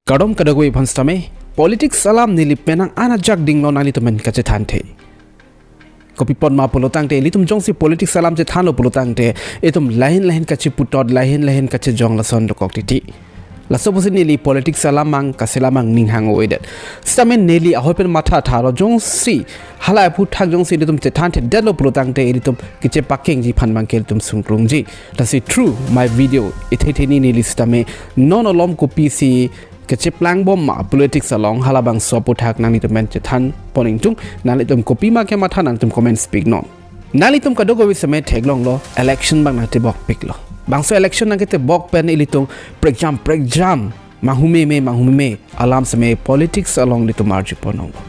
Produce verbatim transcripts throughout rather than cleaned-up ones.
Kardom kadokave aphan sitame, politics alam neli penang an ajak dinglo nanglitum pen kachethanthe. Kopi apot ma pulo tangte, ilitum jongsi politics alam chethanlo pulo tangte, itum lahin lahin kachiputot, lahin lahin kachejong lason dokok titi. Laso pusi neli politics alam mang, kaselam mang ning hang-o-edet. Sitame neli ahoi pen matha thalo jongsi hala aphuthak jongsi ilitum chethanthedetlo pulo tangte, ilitum kechepakengji aphan abangke ilitum sungkrungji. Lasi through my video, ithe theni neli sitame non alom kopisi kecheplang bom ma politics along, halabangso aphuthak nanglitum pen chethanpon ingtung. Nanglitum kopi ma kematha, nanglitum comments pik non. Nanglitum kadokave sitame theklonglo, election abang nangtebok piklo. Bangso election nangketebok pen ilitum prekjam prekjam, manghumeme manghumeme alam sitame politics along ilitum arjupon longlo.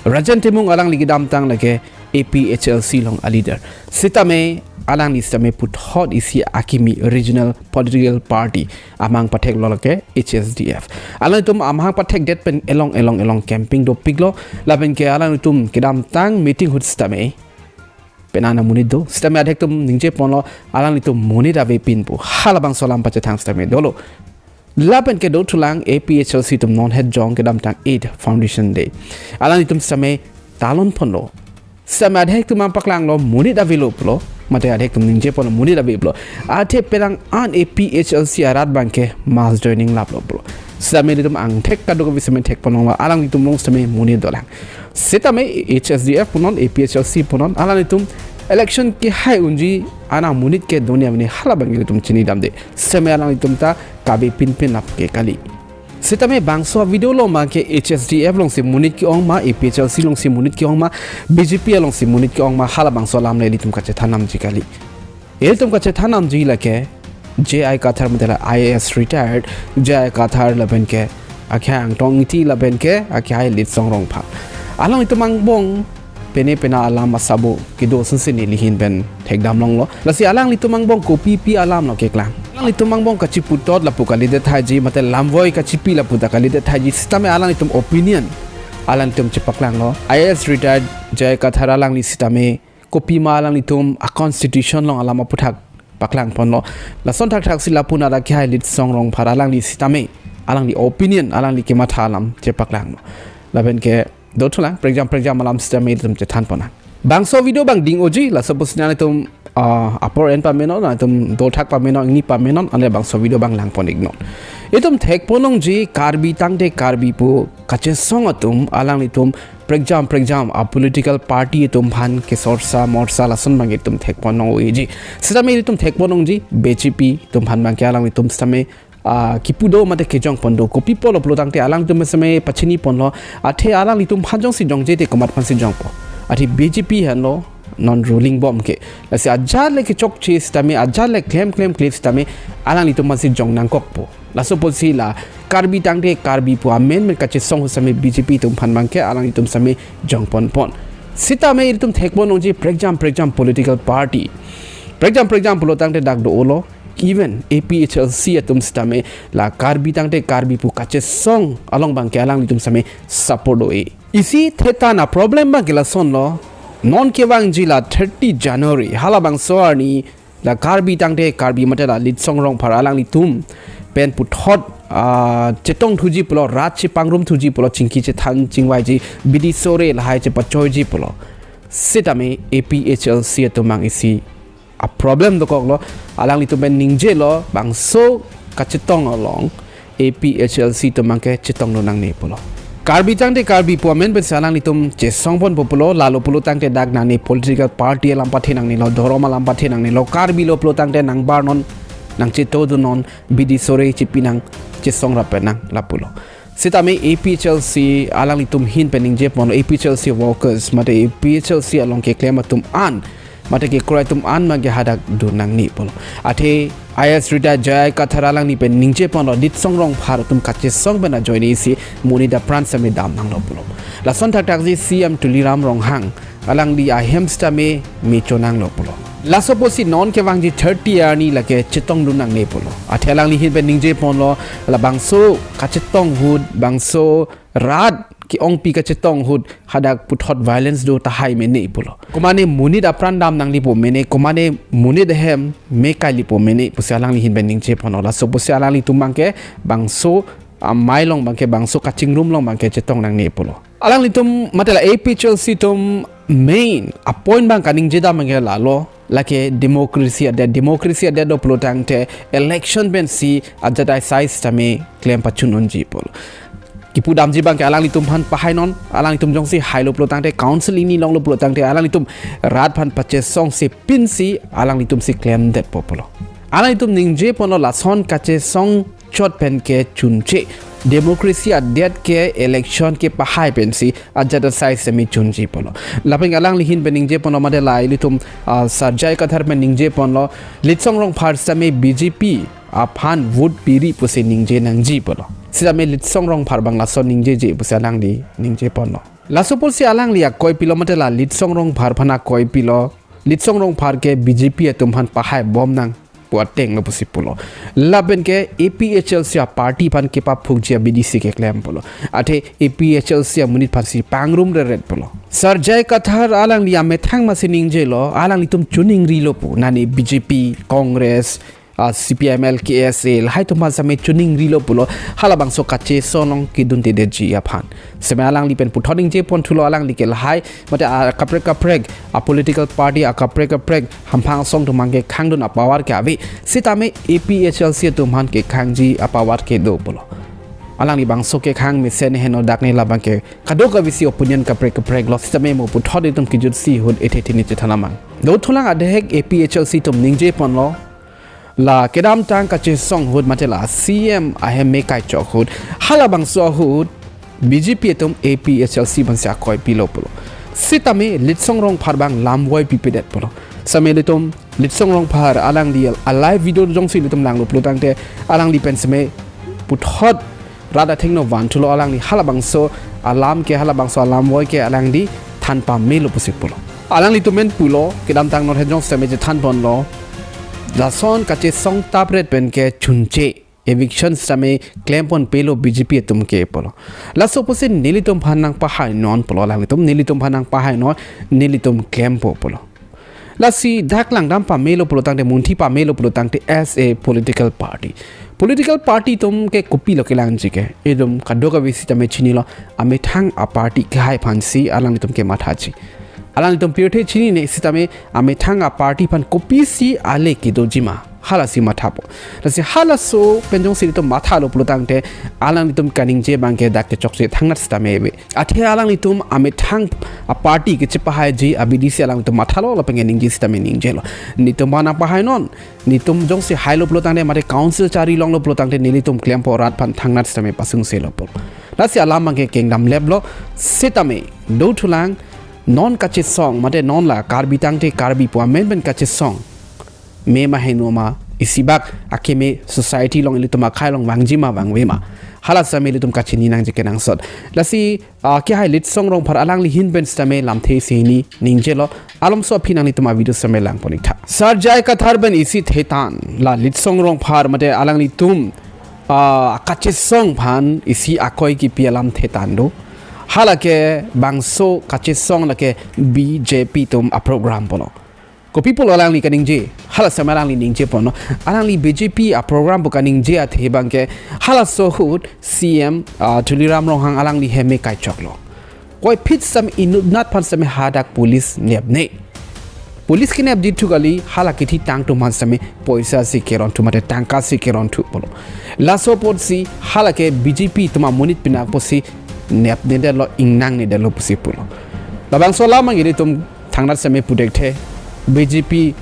Rajen Timung alangli kedamtang lake A P H L C along a-leader. Sitame alangli sitame puthot isi akimi regional political party amahang patheklo lake H S D F. Alanglitum amahang pathekdet pen elong elong elong campaign dopiklo. Lapen ke alanglitum kedamtang meeting ahut sitame penang amonit do. Sitame adhek atum ningjeponlo, alanglitum monit avepin pu. Halabangso alam pachethang sitame dolo. Lapen ke dothulang A P H L C atum non het jong kedamtang eight foundation day. Alanglitum sitame talonponlo. Sitame adhek atum nangpaklanglo monit avelo pulo. Mate adhek atum ningjeponlo monit ave pulo. Athe penang an A P H L C arat abangke mass joining laplo pulo. Sitame ilitum angthek kadokave sitame thekpon longlo, alanglitum along sitame monit dolang. Sitame H S D F punon, A P H L C punon, alanglitum election kehai unji, ana monit ke do-an ave ne hala abang ilitum chinidamde. Sitame alanglitum ta kavepinpin lap ke kali. Sitame bangso video along ma ke H S D F alongsi monit ke-ong ma, A P H L C alongsi monit ke-ong ma, B J P alongsi monit ke-ong ma, halabangso alam le ilitum kachethan nangji kali. Ilitum kachethan nangji lake J I Kathar mate la I A S retired, J I Kathar lapen ke akhai Angtong Ingti lapen ke akhai Litsong Rongphar. Alanglitum angbong pene pena alam asabo kedo ason si neli ahin pen thekdam longlo. Lasi alanglitum angbong kopipi alamlo keklang. Alanglitum angbong kachiputot lapu kalidet thaiji, mate lamvoi kachipi lapu ta kalidet thaiji, sitame alanglitum opinion alanglitum chepaklanglo. I A S retired J I Kathar alangli sitame kopima alanglitum a-constitution along alam aphuthak paklangponlo. Lason thakthak si lapu nara akhai Litsong Rongphar alangli sitame, alangli opinion, alangli kematha alam chepaklanglo. Lapen ke dothulang prekjam prekjam alam sitame ilitum chethanpon nang. Bangso video abang ding-oji, laso pusi nanglitum, ah, apor en pamenon, nanglitum dothak pamenon, ingni pamenon, ane bangso video abang langpon iknon. Itum thekpon longji Karbi tangte Karbi pu kachesong atum, alanglitum prekjam prekjam a-political party atum aphan kesorsa morsa lason abang itum thekpon long-o-eji. Sitame itum thekpon longji B J P atum aphan abangke alanglitum sitame, ah, kipu do mate kejongpon do. Kopi apotlo pulo tangte alanglitum sitame pachiniponlo. Athe alanglitum aphan jongsi jongje te komat aphansi jongpo? Athe B J P henlo non ruling bom ke. Lasi ajat le kechokche sitame, ajat le klem klem kle sitame alanglitum aphansi jong nangkokpo. Laso pusi la Karbi tangte Karbi pu amen men kachesong ahut sitame B J P atum aphan abangke alanglitum sitame jongponpon. Sitame itum thekpon longji prekjam prekjam political party. Prekjam prekjam pulo tangte dak do-olo. Even A P H L C atum sitame la Karbi tangte Karbi pu kachesong along abangke alanglitum sitame support do-e. Isi thethan a-problem abangke lasonlo. Non kevangji la thirty January, halabangso arni la Karbi tangte Karbi mate la Litsong Rongphar alanglitum pen puthot, ah, chetong thuji pulo, rat chepangrum thuji pulo, chingki chethan chingvaiji, bidi sore lahai chepachoiji pulo. Sitame A P H L C atum abang isi a-problem dokoklo, alanglitum pen ningjelo, bangso kachetong along A P H L C atum abangke chetongdun nangne pulo. Karbi tangte Karbi pu amen pensi alanglitum chesongponpo pulo, lalo pulo tangte dak nangne political party alam pathe nangnelo, dhorom alam pathe nangnelo, Karbi lo pulo tangte nangbarnon, nangchetodunon, bidi sore chipi nang, chesong rap pen nang, lapulo. Sitame A P H L C alanglitum ahin pen ningjeponlo, A P H L C workers mate A P H L C along keklem atum an, mate kekroi atum an abangke hadak dun nangne pulo. Athe I A S retired J I Kathar alangli pen ningjeponlo, Litsong Rongphar atum kachesong pen ajoine isi monit apran sitame dam nanglo pulo. Lason thakthak si C M Tuliram Ronghang alangli ahem sitame mecho nanglo pulo. Laso pusi non kevangji thirty arni lake chetongdun nangne pulo. Athe alangli ahin pen ningjeponlo, labangso kachetong ahut, bangso rat ke-ongpi kachetong ahut hadak puthot violence do tahai mene pulo. Komane monit apran dam nanglipo mene, komane monit ahem me kailipo mene pusi alangli ahin pen ningjeponlo. Laso pusi alanglitum abangke bangso, amei along abangke bangso kachingrum along abangke chetong nangne pulo. Alanglitum mate la A P H L C atum main apoint abang kaningje dam abangke lalo, lake democracy adet, democracy adet do pulo tangte election pensi ajat asai sitame klem pachun unji pulo. Kipu damji abangke alanglitum aphan pahai non, alanglitum jongsi hailo pulo tangte, council hini longlo pulo tangte, alanglitum rat aphan pachesongse pinsi alanglitum si klemdetpo pulo. Alanglitum ningje ponlo lason kachesong chot pen ke chunche. Democracy adet ke election kepahai pensi ajat asai sitame chunji pulo. Lapen alangli ahin pen ningje ponlo mate la ilitum, ah, Sir J I Kathar pen ningje ponlo, Litsong Rongphar sitame B J P aphan vote piri pusi ningje nangji pulo. Sitame Litsong Rongphar abang lason ningjeje pusi alangli ningje ponlo. Laso pusi alangli akoi pilo mate la Litsong Rongphar aphan akoi pilo, Litsong Rongphar ke B J P atum aphan pahai bom nang pu ateng lo pusi pulo. Lapen ke A P H L C a-party aphan kepaphukji abidi si keklem pulo. Athe A P H L C amonit aphansi pangrumreret pulo. Sir J I Kathar alangli amethang masi ningjelo, alanglitum chuningrilo pu. Nani B J P, Congress, ah, C P I M L, K S A, lahai atum aphan sitame chuningrilo pulo. Halabangso kachesong along keduntedetji aphan. Sitame alangli pen puthot ningje ponthulo, alangli ke lahai mate akaprek kaprek, a-political party akaprek kaprek hamphang asong atum abangke khangdun a-power ke ave. Sitame A P H L C atum aphan kekhangji a-power kedo pulo. Alangli bangso kekhang mesen heno dak ne labangke kadokave si opinion kaprek kaprek lo, sitame mo puthot itum kejutsi ahut ethe thini chethan amang. Dothulang adhek A P H L C atum ningje ponlo, la kedamtang kachesong ahut mate la C M ahem me kaichok ahut, halabangso ahut B J P atum A P H L C aphansi akoi pilo pulo. Sitame Litsong Rongphar abang lamvoi pipedet pulo. Sitame ilitum Litsong Rongphar alangli a-live video jongsi ilitum langlo pulo tangte, alangli pen sitame puthot rat athengno vanthulo, alangli halabangso alam ke, halabangso alamvoi ke alangli than pamelo pusi pulo. Alanglitum pen pulo, kedamtang non hejong sitame chethan ponlo, lason kachesong tapret pen ke chunche, eviction sitame klem ponpelo B J P atum ke pulo. Laso pusi nelitum aphan nangpahai non pulo alanglitum, nelitum aphan nangpahai non, nelitum klempo pulo. Lasi dak langdam pamelo pulo tangte, munthi pamelo pulo tangte, as a political party, political party atum ke kopilo kelangji ke, itum kadokave sitame chinilo, amethang a-party kehai aphansi alanglitum kemathaji. Alanglitum pirthe chinine sitame amethang a-party aphan kopisi ale kedojima, halasi mathapo. Lasi halaso pen jongsi ilitum mathalo pulo tangte, alanglitum kaningje abangke dak kechokche thangnat sitame ave. Athe alanglitum amethang a-party kechepahaiji abidi si alanglitum mathalo lapen ke ningje sitame ningjelo. Nelitum aphan nangpahai non, nelitum jongsi hailo pulo tangte mate council chari longlo pulo tangte, nelitum klempo, rat aphan thangnat sitame pasungselo pulo. Lasi alam abangke kengdam leplo, sitame dothulang non kachesong mate non la Karbi tangte Karbi pu amen pen kachesong me ma heno ma, isibak akeme society along ilitum akhei along vangjima vangvema, hala sitame ilitum kachini nangji kenangsot. Lasi, ah, kehai Litsong Rongphar alangli ahin pen sitame lamthe isi hini ningjelo, alomso aphi nanglitum a-video sitame langpon iktha. Sir J I Kathar pen isi thetan, la Litsong Rongphar mate alanglitum, ah, kachesong aphan isi akoi kipi alam thetan do. Halake bangso kachesong lake B J P atum a-program pulo. Kopi pulo alangli kaningje, hala sitame alangli ningje ponlo. Alangli B J P a-program pu kaningje athe abangke, halaso ahut C M, ah, Tuliram Ronghang alangli ahem me kaichoklo. Koiphit sitame inutnat aphan sitame hadak police nepne. Police kenepji thu kali, hala kethitang atum aphan sitame poisa si keronthu mate tangka si keronthu pulo. Laso apotsi halake B J P atum amonit pinak apotsi nepnedetlo, ingnangnedetlo pusi pulo. Labangso alam abang ilitum thangnat sitame puthekthe, B J P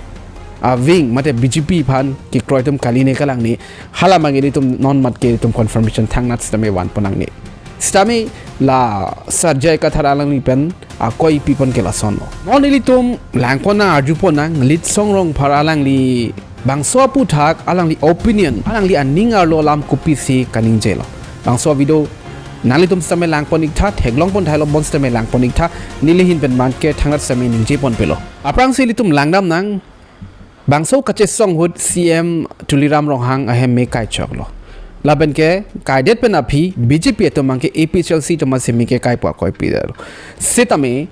a-wing mate B J P aphan kekroi atum kali ne kalang ne, hala abang ilitum non mat ke ilitum confirmation thangnat sitame vanpon nangne. Sitame la Sir J I Kathar alangli pen akoi pipon ke lasonlo. Non ilitum langpon nang, arjupon nang, Litsong Rongphar alangli bangso aphuthak alangli opinion, alangli aning arlo alam kopisi kaningjelo. Bangso video nanglitum sitame langpon iktha, theklongpon thailo, bonsitame langpon iktha, neli ahin pen man ke thangnat sitame ningje ponpelo. Aphrangsi ilitum langdam nang, bangso kachesong ahut C M Tuliram Ronghang ahem me kaichoklo. Lapen ke kaidet pen aphi B J P atum abangke A P H L C atum ahem me kekai pu akoi pidetlo. Sitame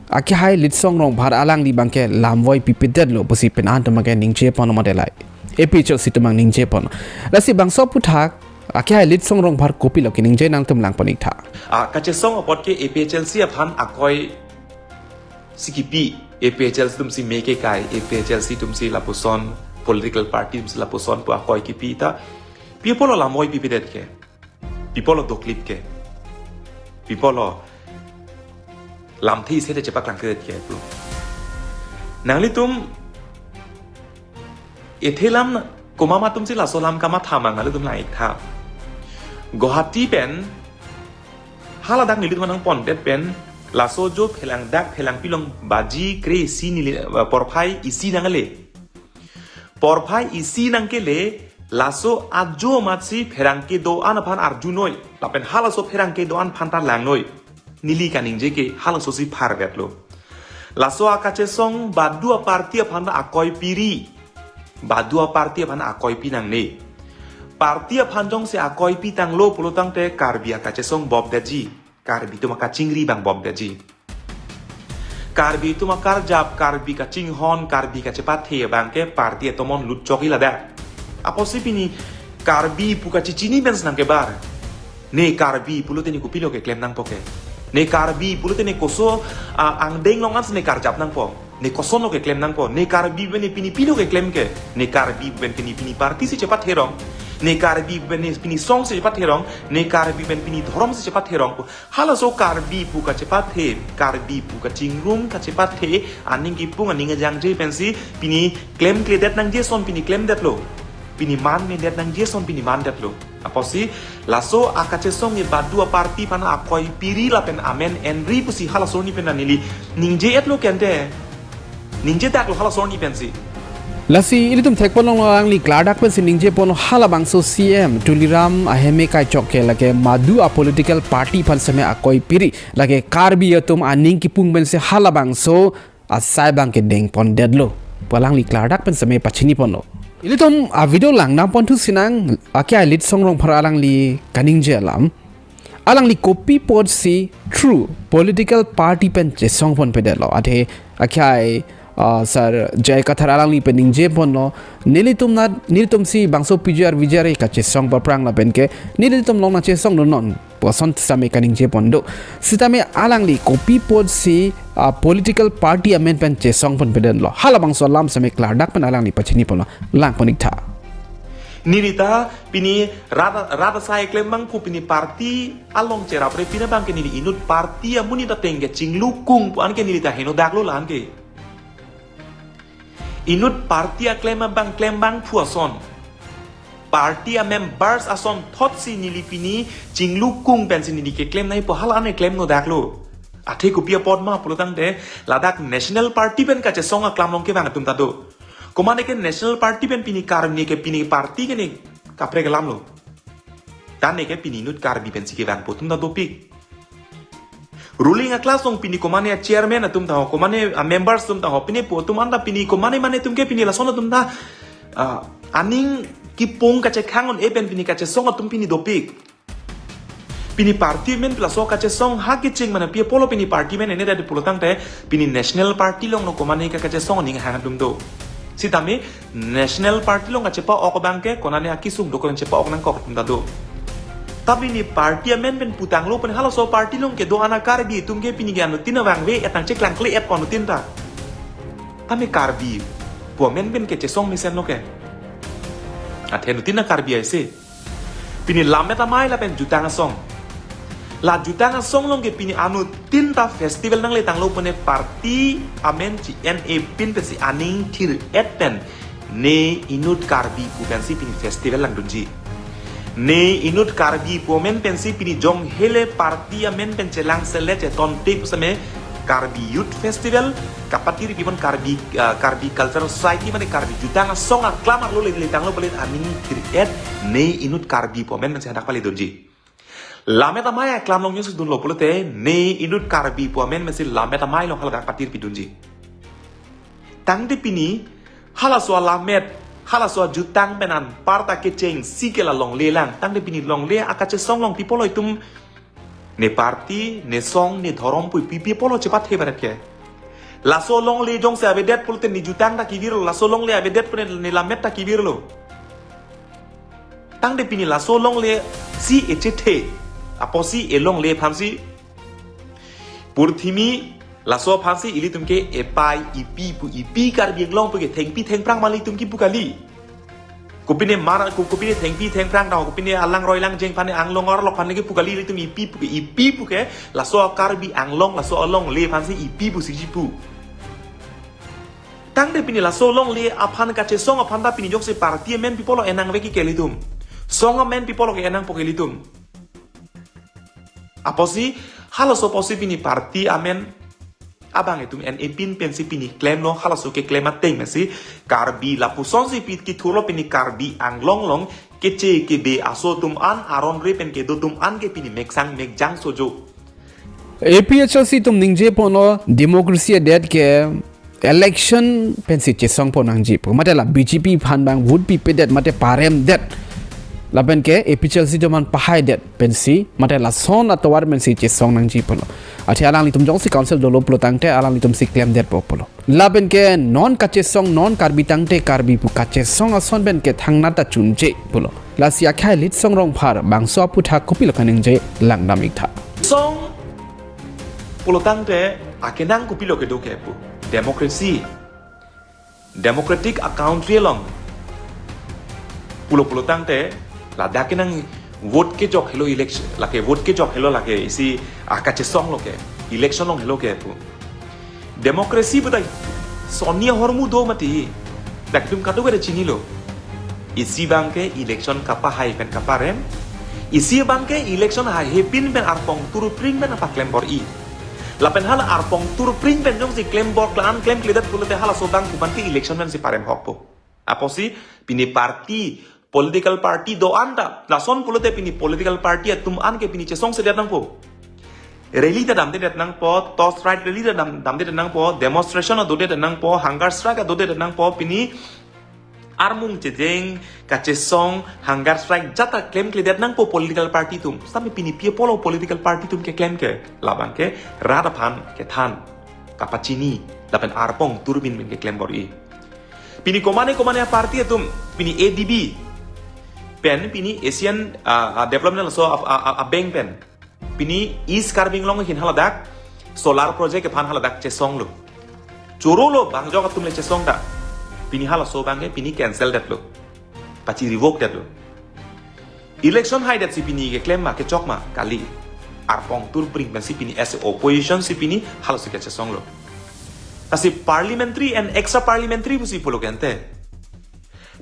akehai Litsong Rongphar alangli abangke lamvoi pipedetlo pusi pen an atum abangke ningje ponlo mate la A P H L C atum abang ningje ponlo. Lasi bangso aphuthak Akehai Litsong Rongphar kopilo keningje nangtum lang pon-ik tha. Ah, kachesong apot ke A P H L C aphan akoi si kipi, A P H L C atum si me kekai, A P H L C atum si lapuson, political party atum si lapuson pu akoi kipi ta, pi apotlo lamoi pipedet ke, pi apotlo doklip ke, pi apotlo lamthe isi te chepaklangkledet ke pu. Nanglitum ethe lam komat atum si laso alam kamatha ma, nanglitum lang-ik tha. Guwahati pen haladak nelitum nangpondet pen laso jo phelang dak phelang pilong baji kre-isi neli, eh, porphai isi nangle. Porphai isi nangkele, laso ajo amatsi pherangke do-an aphan arjunoi, lapen halaso pherangke do-an aphan ta langnoi. Neli kaningje ke halaso si pharvetlo. Laso akachesong badu aparty aphan ta akoi piri. Badu aparty aphan akoi pi nangne. Party aphan jongsi akoi pitanglo pulotangte Karbi akachesong bobdetji. Karbi atum akachingri abang bobdetji. Karbi atum akarjap, Karbi kachinghon, Karbi kachepathe abang ke party atomon lutchok-i ladak. Apotsi pini Karbi pu kachechini pen si nangkebar. Ne Karbi pulote ne kopilo keklem nangpo ke. Ne Karbi pulote ne koso, ah, angdeng along ansi ne karjap nangpo. Ne kosonlo keklem nangpo. Ne Karbi pen ne pini pilo keklem ke. Ne Karbi pen ke ne pini party si chepatherong. Ne Karbi pen ne pini song si chepatherong. Ne Karbi pen pini dhorom si chepatherong. Halaso Karbi pu kachepathe, Karbi pu kachingrum kachepathe, aning kipung aning ajangje pensi pini klemkledet nangji ason pini klemdetlo. Pini manmedet nangji ason pini mandetlo. Apotsi laso akachesong ke badu aparty aphan akoi piri lapen amen enri pusi halaso arni pen neli ningje-etlo kente. Ningjedaklo halaso arni pensi. Lasi ilitum thekponlonglo, alangli klardak pensi ningjeponlo, halabangso C M Tuliram aheme kaichok ke lake madu a political party aphan seme akoi piri, lake Karbi atum aning kipung pensi halabangso asai abang ke dengpondetlo pu alangli klardak pen seme pachiniponlo. Ilitum a video langdamponthu sinang, akehai Litsong Rongphar alangli kaningje alam. Alangli kopi apotsi true political party pen chesongponpedetlo. Athe akehai, ah, Sir J I Kathar alangli pen ningjeponlo, nelitum nat, nelitum si bangso P G R V G R kachesong paprang lapen ke nelitum along nangchesongdunnon pu ason seme kaningjeponlo. Sitame alangli kopi apotsi, ah, political party amen pen chesongponpedetlo, halabangso alam seme klardak pen alangli pachiniponlo, lang pon-ik tha. Neli ta pini rat, rat asai klem abang pu pini party along cherapre pina abang ke neli inut party amonit ateng ke chinglukung pu an ke neli ta henodaklo la-an ke. Inut party aklem abang klem abang pu ason, party a members asonthotsi neli pini chinglukung pensi neli keklem nangji pu hala-an ke klemnodaklo. Athe kopi apot ma pulotangte ladak national party pen kachesong aklam along kevang atum ta do. Komat ne ke national party pen pini Karbi ne ke pini party ke ne kaprek alamlo. Ta ne ke pini inut Karbi pensi kevangpo atum ta dopik. Ruling a class along pini komat ne a chairman atum ta ho, komat ne a members atum ta ho, pini pu atum anta pini komat ne mane atum ke pini lason atum ta, ah, aning kipung kachekhang un-e pen pini kachesong atum pini dopik. Pini party amen laso kachesong ha kecheng mane pi apotlo pini party amen ene dadi pulotangte pini national party along no komat ne ke kachesong aning hang atum do. Sitame national party along kachepa-ok abang ke konane akesung dokok chepa-ok nangkok atum ta do. Ta pini party amen pen putanglo pen halaso party along kedo-an a Karbi atum ke pini ke anuttin abang ve etang cheklangkle-et ko anuttin ta. Tame Karbi pu amen pen kechesong mesenlo ke. Athe anuttin a Karbi aise. Pini Lammet Amei lapen Jutang Asong. La Jutang Asong along ke pini anuttin ta festival nangletanglo pune party amen chi-en-e pin pensi aning thir-et pen ne inut Karbi pu pensi pini festival langdunji. Ne inut Karbi pu amen pensi pini jong hele party amen pen chelangselet chetonte pusitame Karbi Youth Festival, kapatir pipon Karbi, ah, Karbi Cultural Society mane Karbi Jutang Asong aklam arlo le letanglo pulote aning thir-et ne inut Karbi pu amen pensi hadak paledunji. Lammet Amei aklam along news dunlo pulote ne inut Karbi pu amen pensi Lammet Amei along haladak patir pidunji. Tangte pini halaso a Lammet, halaso a Jutang pen anparta kechengsi ke la longlelang. Tangte pini longle akachesong along pi apotlo itum ne party, ne song, ne dhorom pu pi apotlo chepathe barat ke. Laso longle jongsi avedet pulote ne Jutang ta kevirlo, laso longle avedet pulote ne Lammet ta kevirlo. Tangte pini laso longle si echethe, apotsi elongle aphansi purthimi laso aphansi ilitum ke epai ipi pu, ipi Karbi Anglong pu ke thengpi thengphrang ma ilitum kipu kali. Kopine mar, ko-, kopine thengpi thengphrang ta, kopine alangroi langjeng aphan, anglong arlok aphan kipu kali, ilitum ipi pu ke, ipi pu ke laso Karbi Anglong, laso alongle aphansi ipi pusi chipu. Tangte pini laso longle aphan kachesong aphan ta pini jongsi party amen pi pulo enangve ke ilitum. Song amen pi pulo ke enangpo ke ilitum. Apotsi halaso apotsi pini party amen abang itum en epin pensi pini klemlo, halaso keklem ateng pensi Karbi lapusonsi pi kithurlo pini Karbi Anglong along keche kebe aso atum an, aron re pen kedo atum an ke pini meksang mekjang sojo. A P H L C atum ningje ponlo democracy adet ke election pensi chesongpon nangji pu. Mate la B J P aphan abang vote pipedet mate paremdet. Lapen ke A P H L C atum aphan pahaidet pensi mate lason atovar pensi chesong nangji pulo. Athe alanglitum jongsi council dolo pulo tangte alanglitum si klemdetpo pulo. Lapen ke non kachesong non Karbi tangte Karbi pu kachesong ason pen ke thangnat ta chunche pulo. Lasi akhai Litsong Rongphar bangso aputhak kopilo kaningje langdam iktha. Song pulo tangte akenang kopilo kedo ke pu. Democracy. Democratic a country along. Pulo pulo tangte ladak kenang vote kejok helo election, lake vote kejok helo lake isi akachesong lo ke, election along helo ke pu. Democracy putai soni ahormu do mati. Dak itum kadokave chinilo. Isi abang ke election kapahai pen kaparem. Isi abang ke election haihepin pen arpong turpring pen apaklem bor-i. Lapen hala arpong turpring pen jongsi klem bor klan klemkledet pulote halaso abang pu abang ke election pensi parem hokpo. Apotsi pini party, political party do-an ta. Lason pulote pini political party atum an ke pini chesongsedet nangpo. Rally ta damdedet nangpo, torch ride rally ta dam, damdedet nangpo, demonstration ta dodedet nangpo, hunger strike ta dodedet nangpo, pini armung chejeng, kachesong, hunger strike jat ta klemkledet nangpo political party atum. Sami pini pi pulo political party atum keklem ke, labang ke rat aphan kethan, kapachini, lapen arpong turpring pen keklem bor-i. Pini komane komane party atum, pini A D B pen, pini Asian, ah, ah, Development laso a, a, a, a bank pen. Pini East Karbi Anglong ahin haladak solar project aphan haladak chesonglo. Chorolo bangjok atum le chesong ta. Pini halaso abang ke pini cancel detlo. Pachi revoke detlo. Election haidet si pini keklem ma kechok ma kali. Arpong turpring pensi pini as a opposition si pini halaso ke chesonglo. Lasi parliamentary and extra parliamentary pusi pulo kente.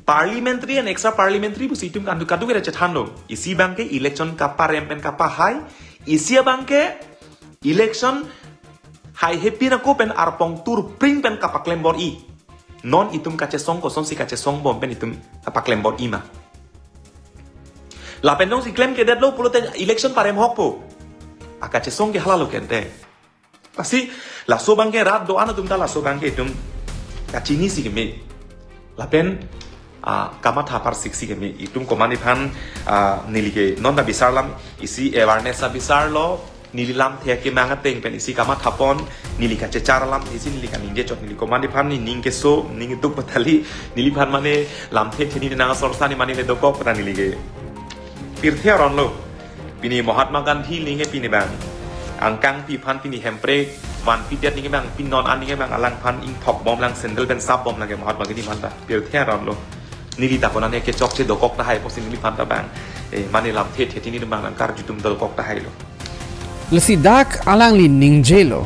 Parliamentary and extra parliamentary pusi itum kandu kadokave chethanlo. Isi abang ke election kaparem pen kapahai. Isi abang ke election haihepin ako pen arpong turpring pen kapaklem bor-i. Non itum kachesong kosonsi kachesong bom pen itum kapaklem bor-i ma. Lapen jongsi klemkledetlo pulote election parem hokpo. Akachesong ke halalo kente. Lasi laso abang ke rat do-an atum ta laso abang ke itum kachinisi keme. Lapen, ah, kamatha parsiksi keme. Itum komane aphan, ah, neli ke non ta bisarlam isi awareness abisarlo, neli lamthe kemang ateng pen isi kamathapon, neli kachechar alamthe isi neli kaningje chot, neli komane aphan nening keso, ning duk patali, neliphan mane lamthe theni nang asor sani mane le dokok pada neli ke. Pirthe aron lo. Pini Mahatma Gandhi aling ke pini abang angkang pi aphan pini hemprek vanpidet aling ke abang, pini non aning ke abang alangphan ingthok bomlang, sandal pen sap bomlang ke Mahatma Gandhi aphan ta. Pirthe aron lo. Neli ta konane kechokche dokok tahai pusi neliphan ta abang, eh, mane lamthe theni abang nangkarju atum dokok tahailo. Lasi dak alangli ningjelo.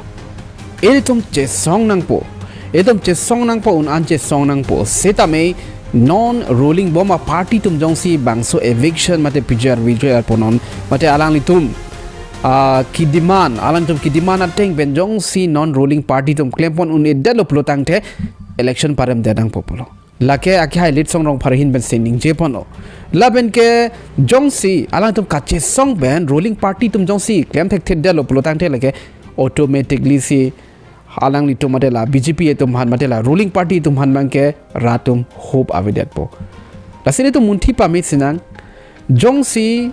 Ilitum chesong nangpo. Ilitum chesong nangpo, un-an chesong nangpo. Setame non ruling bom aparty atum jongsi bangso eviction mate P J R V J R punon mate alanglitum, ah, kedemand, alanglitum kedemand ateng pen jongsi non ruling party atum klempon un-edetlo pulo tangte election paremdet nangpo pulo. Lake akhai Litsong Rongphar ahin pensi ningje ponlo. Lapen ke jongsi alangtum kachesong pen ruling party atum jongsi klem thekthedetlo pulo tangte lake automatically si alanglitum mate la B J P atum aphan mate la ruling party atum aphan abang ke rat atum hope avedetpo. Lasi nelitum munthi pame sinang, jongsi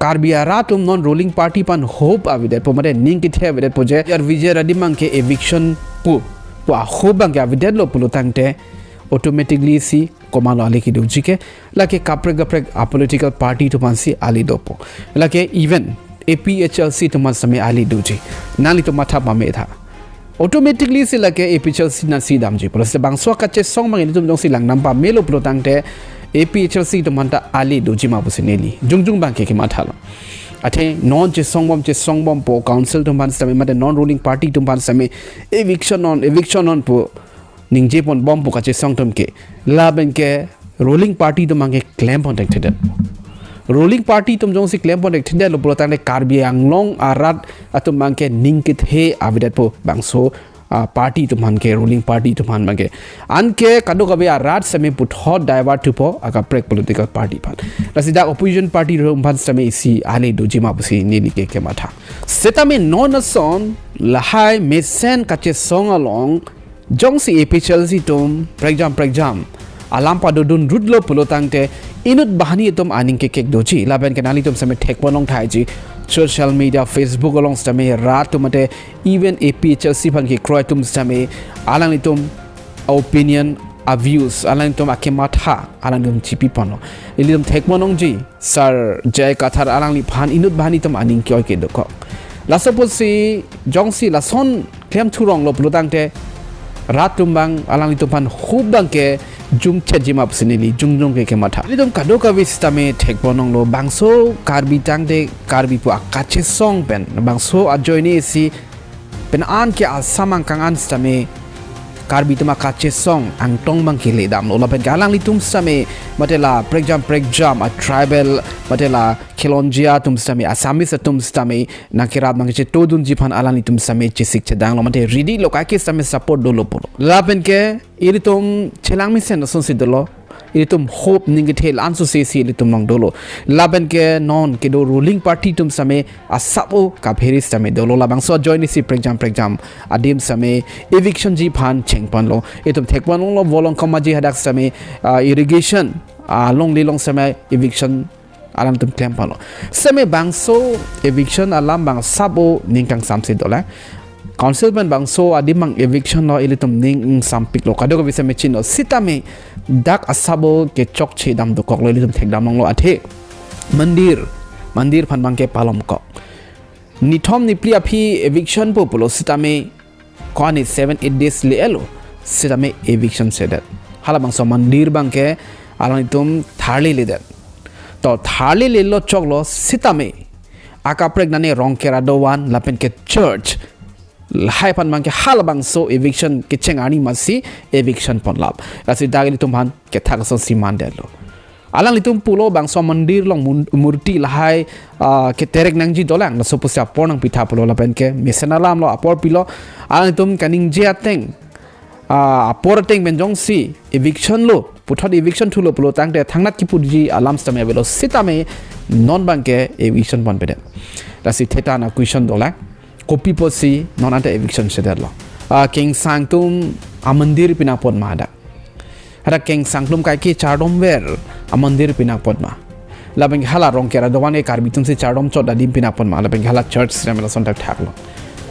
Karbi arat atum non ruling party aphan hope avedetpo mate ning kethe avedetpo je P J R V J R adim abang ke eviction pu, pu a hope abang ke avedetlo pulo tangte automatically si komatlo ale kedoji ke, lake kaprek kaprek a political party atum aphansi ale dopo. Lake even A P H L C atum aphan sitame ale doji. Nanglitum matha pame tha. Automatically si lake A P H L C nangsi damji. Pulo si bangso kachesong abang ilitum jongsi langdam pamelo pulo tangte A P H L C atum aphanta ale doji ma pusi neli jongjong abangke kemathalo. Athe non chesong bom chesong bompo, council atum aphan sitame mate non ruling party atum aphan sitame eviction non, eviction non pu ningje pon bompo kachesong atum ke. Lapen ke ruling party atum abangke klem pon thekthedet. Ruling party atum jongsi klem pon thekthedetlo pulo tangte Karbi Anglong arat atum abangke ning kethe avedetpo bangso, ah, party atum aphan ke, ruling party atum aphan abangke. Anke kadokave arat sitame puthot divert thupo akaprek political party aphan. Lasi dak opposition party atum aphan sitame isi ale doji ma pusi neli ke kematha. Sitame non ason lahai mesen kachesong along jongsi A P H L C atum prekjam prekjam alam padodun rutlo pulo tangte inut banghini atum aning kekek doji. Lapen ke nanglitum sitame thek pon long thaiji, social media, Facebook along sitame rat atum mate even A P H L C aphan kekroi atum sitame alanglitum opinion, a views, alanglitum akematha alanglitum chipi ponlo. Ilitum thek pon longji, Sir J I Kathar alangliphan inut banghini atum aning ke-oi ke dokok. Laso pusi jongsi lason klem thuronglo pulo tangte rat atum abang alanglitum aphan hup abangke jumchetji ma pusi neli jongjong ke kematha. Ilitum kadokave sitame thek pon longlo, bangso Karbi tangte Karbi pu akachesong pen bangso ajoine isi pen anke Assam angkang an sitame Karbi atum akachesong angtong abangke le damlo. Lapen ke alanglitum sitame mate la prekjam prekjam a tribal mate la Khilonjia atum sitame, Assamese atum sitame nangkerap nangkechetodunji aphan alanglitum sitame chesik chedanglo mate ready lo, kaike sitame support dolo pulo. Lapen ke ilitum chelang mesen asonsi dolo. Ilitum hope ning kethe la-an sose si ilitum along dolo. Lapen ke non kedo ruling party atum sitame asap-o kaphere sitame dolo. Labangso ajoine si prekjam prekjam adim sitame eviction ji aphan cheng ponlo. Itum thek pon longlo, Volongkom Aji hadak sitame, ah, irrigation, ah, longle along sitame eviction alangtum klem ponlo. Sitame bangso eviction alam abang asap-o ning kangsamse dolang. Council pen bangso adim abang eviction lo, ilitum ning ingsampiklo, kadokave sitame chinilo. Sitame dak asap-o kechokche dam dokoklo, ilitum thekdam longlo athe. Mandir, mandir aphan abangke palomkok. Nithom niphli aphi eviction po pulo sitame ko-an ni seven eight days le-etlo, sitame eviction sedet. Halabangso mandir abangke alanglitum tharli ledet. To tharli lelo choklo sitame akaprek nane Rongker adovan lapen ke church lahai aphan abangke halabangso eviction kecheng arni masi eviction ponlap. Lasi dak ilitum aphan kethak asonsi mandetlo. Alanglitum pulo bangso mandir along mun-, murti lahai, ah, keterek nangji dolang, laso pusi apor nangpitha pulo lapen ke mesen alamlo, apor pilo. Alanglitum kaningje ateng, ah, apor ateng pen jongsi eviction lo, puthot eviction thulo pulo tangte thangnat kipudunji alam sitame avelo, sitame non abangke eviction ponpedet. Lasi theta na question dolang, kopi pusi non anta eviction sedetlo? Ah, Kengsang atum amandir pina apot ma dak? Hadak Kengsang atum kaike chardomver amandir pina apot ma? Lapen hala Rongker adovan ke Karbi atumsi chardom chot adim pina apot ma? Lapen hala church sitame lason thakthaklo.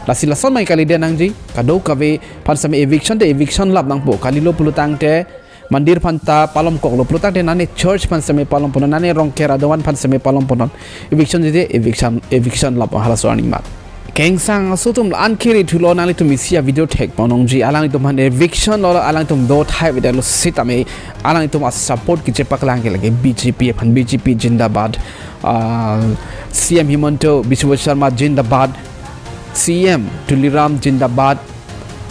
Lasi lason mai kalidet nangji, kadokave aphan sitame eviction te eviction lap nangpo, kalilo pulo tangte mandir aphan ta palomkoklo pulo tangte nane church aphan sitame palom ponnon, nane Rongker adovan aphan sitame palom ponnon. Eviction jite eviction, eviction lap halaso arni mat. Kengsang aso atum la-an kiri thulo, nanglitum isi avideo thek pon longji, alanglitum aphan eviction lo, alanglitum do thai avedetlo sitame alanglitum asupport kechepaklang ke lake B J P aphan, B J P jindabad, ah, C M Himanta Biswa Sarma jindabad, C M Tuliram jindabad,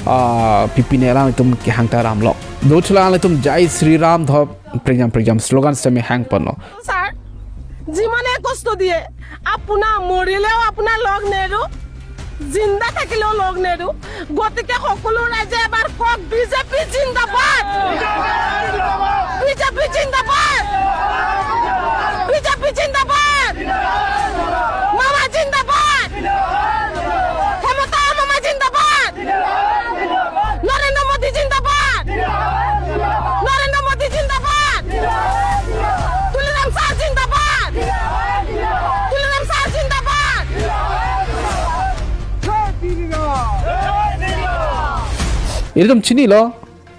ah, pipine alanglitum kehang ta ramlo. Do chula alanglitum Jai Shri Ram dho prekjam prekjam slogan sitame hang ponlo. Sir, জীবনে কষ্ট দিয়ে আপোনাৰ মৰিলেও আপোনাৰ লগ নেৰো, জিন্দা থাকিলেও লগ নেৰো। গতিকে সকলো ৰাইজে এবাৰ কওক, বিজেপি জিন্দাবাদ, বিজেপি জিন্দাবাদ, বিজেপি জিন্দাবাদ, মামা জিন্দাবাদ, হেমন্ত মামা জিন্দাবাদ, নৰেন্দ্ৰ মোদী জিন্দাবাদ, নৰেন্দ্ৰ মোদী জিন্দাবাদ, তুলিৰাম ছাৰ জিন্দাবাদ, তুলিৰাম ছাৰ জিন্দাবাদ। Ilitum chinilo,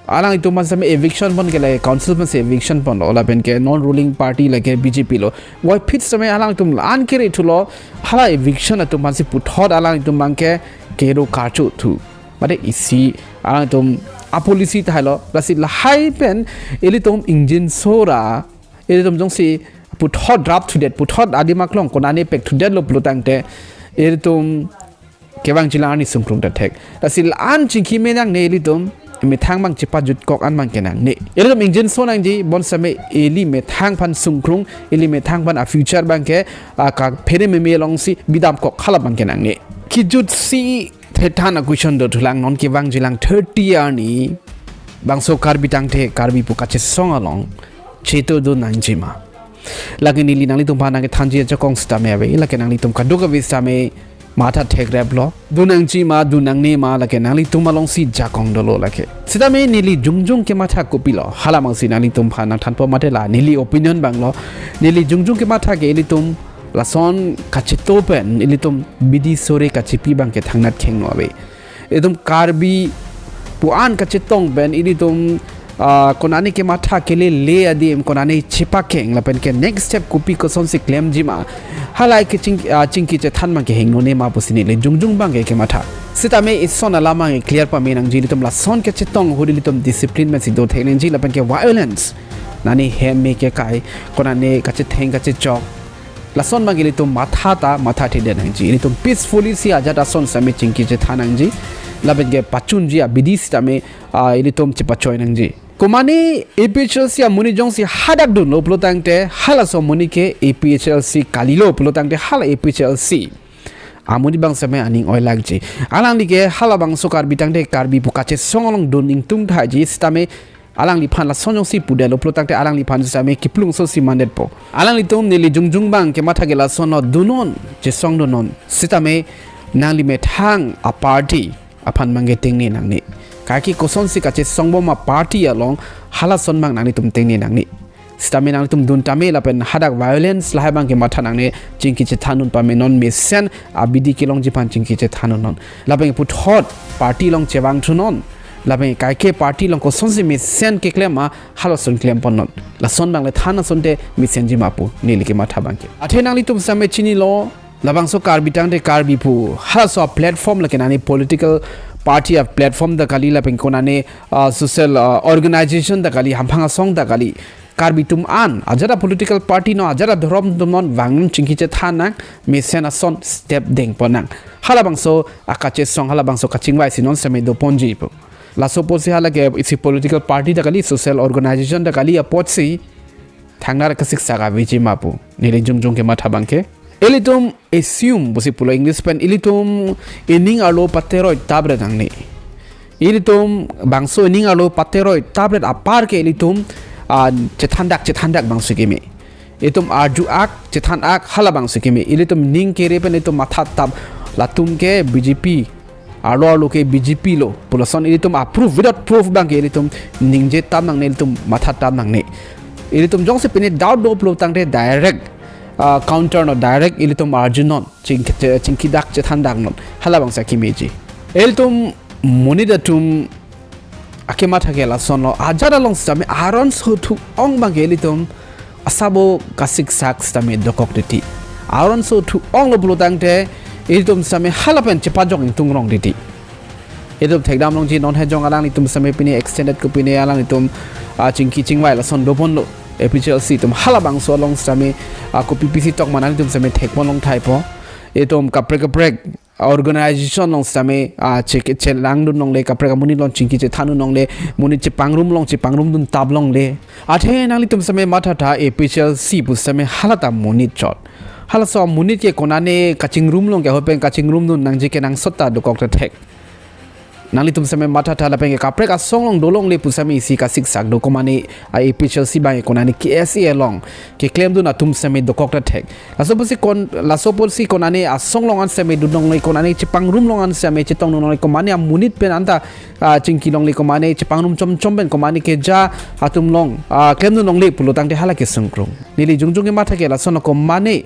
Alanglitum aphan sitame eviction pon ke lake council aphan si eviction ponlo, lapen ke non ruling party lake B J P lo. Puvoiphit sitame alanglitum la-an kere thulo, hala eviction atum aphan si puthot alanglitum abang ke kero karcho thu. Mate isi alanglitum a policy tahai lo, lasi lahai pen ilitum ingjinso ra, ilitum jongsi puthot rap thudet, puthot adim aklong konane pek thudetlo pulo tangte, ilitum kevangjilang arni sungkrung ta thek. Lasi la-an chingki me nangne ilitum, methang abang chepajutkok an abang ke nangne. Ilitum ingjinso nangji, bonsitame ili methang aphan sungkrung, ili methang aphan a future abang ke, a kaphere meme alongsi bidamkok hala abang ke nangne. Kijutsi thethan a question dothulang, non kevangjilang thirty arni bangso Karbi tangte Karbi pu kachesong along chetongdun nangjima? Lake neli nanglitum aphan nangkethanji ajakong sitame ave, lake nanglitum kadokave sitame matha thekreplo. Dun nangjima, dun nangne ma, lake nanglitum alongsi jakong dolo lake. Sitame neli jongjong kematha kopilo, hala abangsi nanglitum aphan nangthanpo mate la neli opinion abanglo. Neli jongjong kematha ke ilitum lason kacheto pen ilitum bidi sore kachepi abang ke thangnat khengno ave. Ilitum Karbi pu an kachetong pen ilitum, ah, konane kematha kelele adim konane chepakeng lapen ke next step kopi kosonsi klemjima, halahai ke ching, ah, chingki chethan abang ke hengnone ma pusi neli jongjong abang ke kematha. Sitame ison alam abang ke clear pame nangji, ilitum lason kachetong ahut ilitum discipline pensi do thek nangji, lapen ke violence, nani hem me kekai, konane kachetheng kachechok, lason abang ke ilitum matha ta matha thedet nangji. Ilitum peacefully si ajat ason sitame chingki chethan nangji, lapen ke pachunji abidi sitame, ah, ilitum chepachoi nangji. Komane A P H L C amonit jongsi hadak dunlo pulo tangte, halaso amonit ke A P H L C kalilo pulo tangte, hala A P H L C amonit abang sitame aning oilakji. Alangli ke hala bangso Karbi tangte Karbi pu kachesong along dun ingtung thaiji sitame, alangliphan lason jongsi pudetlo pulo tangte alangliphan sitame kiplung asosi mandetpo. Alanglitum neli jongjong abang kematha ke lasonlo, dunnon, chesongdunnon. Sitame nangli methang a party aphan abang ke tengne nangne. Kaike kosonsi kachesong bom a party along, halason abang nanglitum tengne nangne. Sitame nanglitum dun tame lapen hadak violence lahai abang ke matha nangne, chingki chethandun pame non, mesen abidi kelongji aphan chingki chethandunnon. Lapen puthot party along chevangthunon. Lapen kaike party along kosonsi mesen keklem ma, halason klemponnon. Lason abang le than asonte mesenjima pu neli kematha abang ke. Athe nanglitum sitame chinilo, labangso Karbi tangte Karbi pu halaso a platform lake nani political party a platform ta kali lapen konane, ah, social, ah, organization ta kali, hamphang asong ta kali. Karbi atum an ajat a political party non, ajat a dhorom atum non vang chingki chethan nang, mesen ason step dengpon nang. Hala bangso a kachesong, hala bangso kachingvai si non sitame doponji pu. Laso apotsi hala ke isi political party ta kali, social organization ta kali apotsi thangnat kasiksak avejima pu neli jongjong kematha abang ke. Ilitum assume pusi pulo English pen, ilitum ining arlo pateroi tapret nangne. Ilitum bangso ining arlo pateroi tapret apar ke ilitum, ah, chethandak chethandak bangso keme. Itum arju-ak, chethan-ak, hala bangso keme. Ilitum ning kere pen itum matha tap, latum ke B J P, arlo arlo ke B J P lo pu lason ilitum a proof, without proof abang ke ilitum ningje tap nangne, ilitum matha tap nangne. Ilitum jongsi pine doubt do pulo tangte direct, ah, counter non, direct ilitum arjunon, ching, chingkidak chethandaknon. Hala bangso kemeji. Ilitum monit atum akematha ke lasonlo, ajat along sitame aron so thu-ong abang ke ilitum asabo kasiksak sitame dokok titi. Aron so thu-onglo pulo tangte ilitum sitame hala pen chepajok ingtung rong titi. Ilitum thekdam longji non hejong alanglitum sitame pine extended kopine alanglitum, ah, chingki chingvai lason doponlo. A P H L C atum hala bangso along sitame, ah, kopi pisi tok ma nanglitum sitame thekpon longthaipo. Itum kaprek kaprek organization along sitame, ah, che, chelangdun longle, kaprek amonit along chingki chethandun longle, monit chepangrum along chepangrumdun tap longle. Athe nanglitum sitame mathatha A P H L C pu sitame hala ta monit chot. Halaso monit ke konane kachingrum along ke hopen kachingrumdun nangji kenangsot ta dokok ta thek. Nanglitum sitame mathatha lapen ke kaprek asong along dolongle pu sitame isi kasiksak do, komane a A P H L C abang ke konane K S A along keklemdun atum sitame dokok ta thek. Laso apotsi kon, laso apotsi konane asong along an sitame dun longle, konane chepangrum along an sitame chetongdun longle, komane amonit pen anta, ah, chingki longle, komane chepangrum chomchom pen komane keja atum along, ah, klemdun longle pulo tangte hala ke sungkrung. Neli jongjong kematha ke lasonlo, komane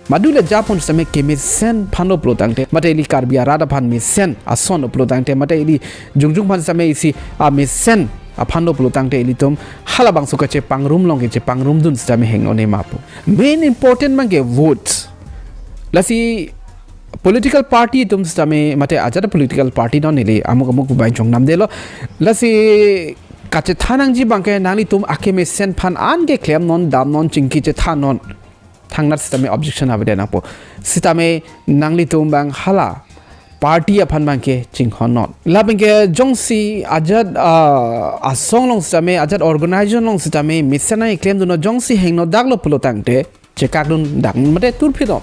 madule japon sitame kemesen aphanlo pulo tangte, mate ili Karbi arat aphan mesen asonlo pulo tangte, mate ili jongjong aphan sitame isi, ah, mesen aphan lo pulo tangte ilitum halabangso kachepangrum along ke chepangrumdun sitame hingno ne ma pu. Main important abangke votes. Lasi political party atum sitame mate ajat political party non neli amuk amuk bai chongnamdelo. Lasi kachethan nangji abangke nanglitum akemesen aphan an ke klemnon, damnon, chingki chethannon. Thangnat sitame objection avedet nangpo. Sitame nanglitum abang hala party aphan abangke chinghonnon. Labangke jongsi ajat, ah, asong along sitame, ajat organization along sitame mesen nangklemdunnon, jongsi hingno daklo pulo tangte chekakdun dak mate turphidon.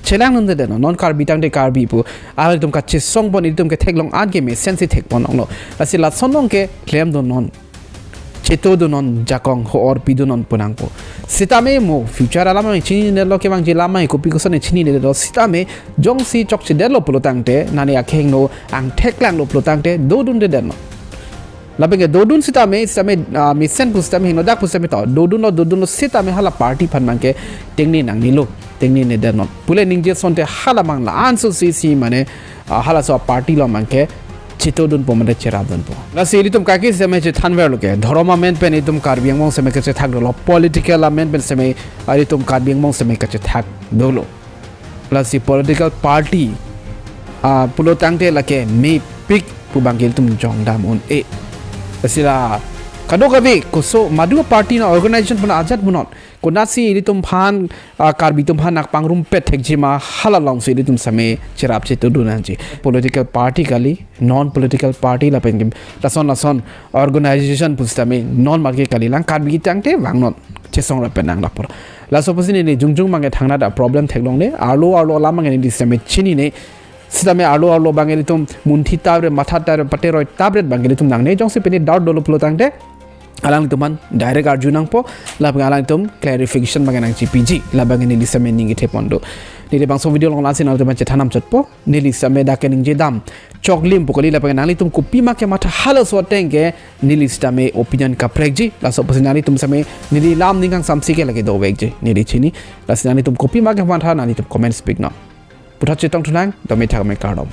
Chelangdundedet non, non Karbi tangte Karbi pu. Alanglitum kachesongpon, ilitum ketheklong an ke mesensi thekpon onglo. Lasi lason along ke klemdunnon, chetodunnon, jakong ho-or pidunnon pu nangpo. Sitame mo future alam chinine lo, kevangji alam kopi koson chinine lo, sitame jongsi chokchedetlo pulo tangte, nani akhengno angtheklanglo pulo tangte dodundedet non. Labangke dodun sitame, sitame, ah, mesen pu sitame, hingno dak pu sitame to dodunlo, dodunlo sitame hala party aphan abangke tengne nangnelo, tengnenedet non. Pule ningje asonte hala abang la-an so si si mane, ah, halaso party along abangke chetodunpo mate cherapdunpo. Lasi ilitum kaki sitame chethanverlo ke, dhorom amen pen itum Karbi Anglong sitame kachethak dolo, political amen pen sitame, ah, itum Karbi Anglong sitame kachethak dolo. Lasi political party, ah, pulo tangte lake mepik pu abangke ilitum jongdam un-e. Lasi la kadokave koso madu party na organization puna ajat punon. Konatsi ilitum aphan, ah, Karbi atum aphan nangpangrumpet thekji ma hala alongsi ilitum sitame cherap chetodun nangji. Political party kali, non political party lapen ke lason lason organization pu sitame non marke kalilang, Karbi tangte vangnon, chesong rapen nang lapor. Laso pusi neli jongjong abangke thangnat a problem theklongle, arlo arlo alam abangke neli sitame chinine, sitame arlo arlo abangke ilitum munthi tapret, matha tapret, pateroi tapret abangke ilitum nangne, jongsi pini doubt dolo pulo tangte alanglitum aphan direct arju nangpo, lapen alangtum clarification abangke nangchipiji, labangke neli sitame ning kethepon do. Neli bangso video along la-ansi nangtum aphan chethan namchotpo, neli sitame dak ke ningjedam choklim pu kali, lapen nanglitum kopima kematha halaso ateng ke neli sitame opinion kaprekji, laso pusi nanglitum sitame neli lam ning kangsamsi ke lake dovekji, neli chini, lasi nanglitum kopima kematha nanglitum comments piknon. Puthot chetongthu nang, dome thakme kardom.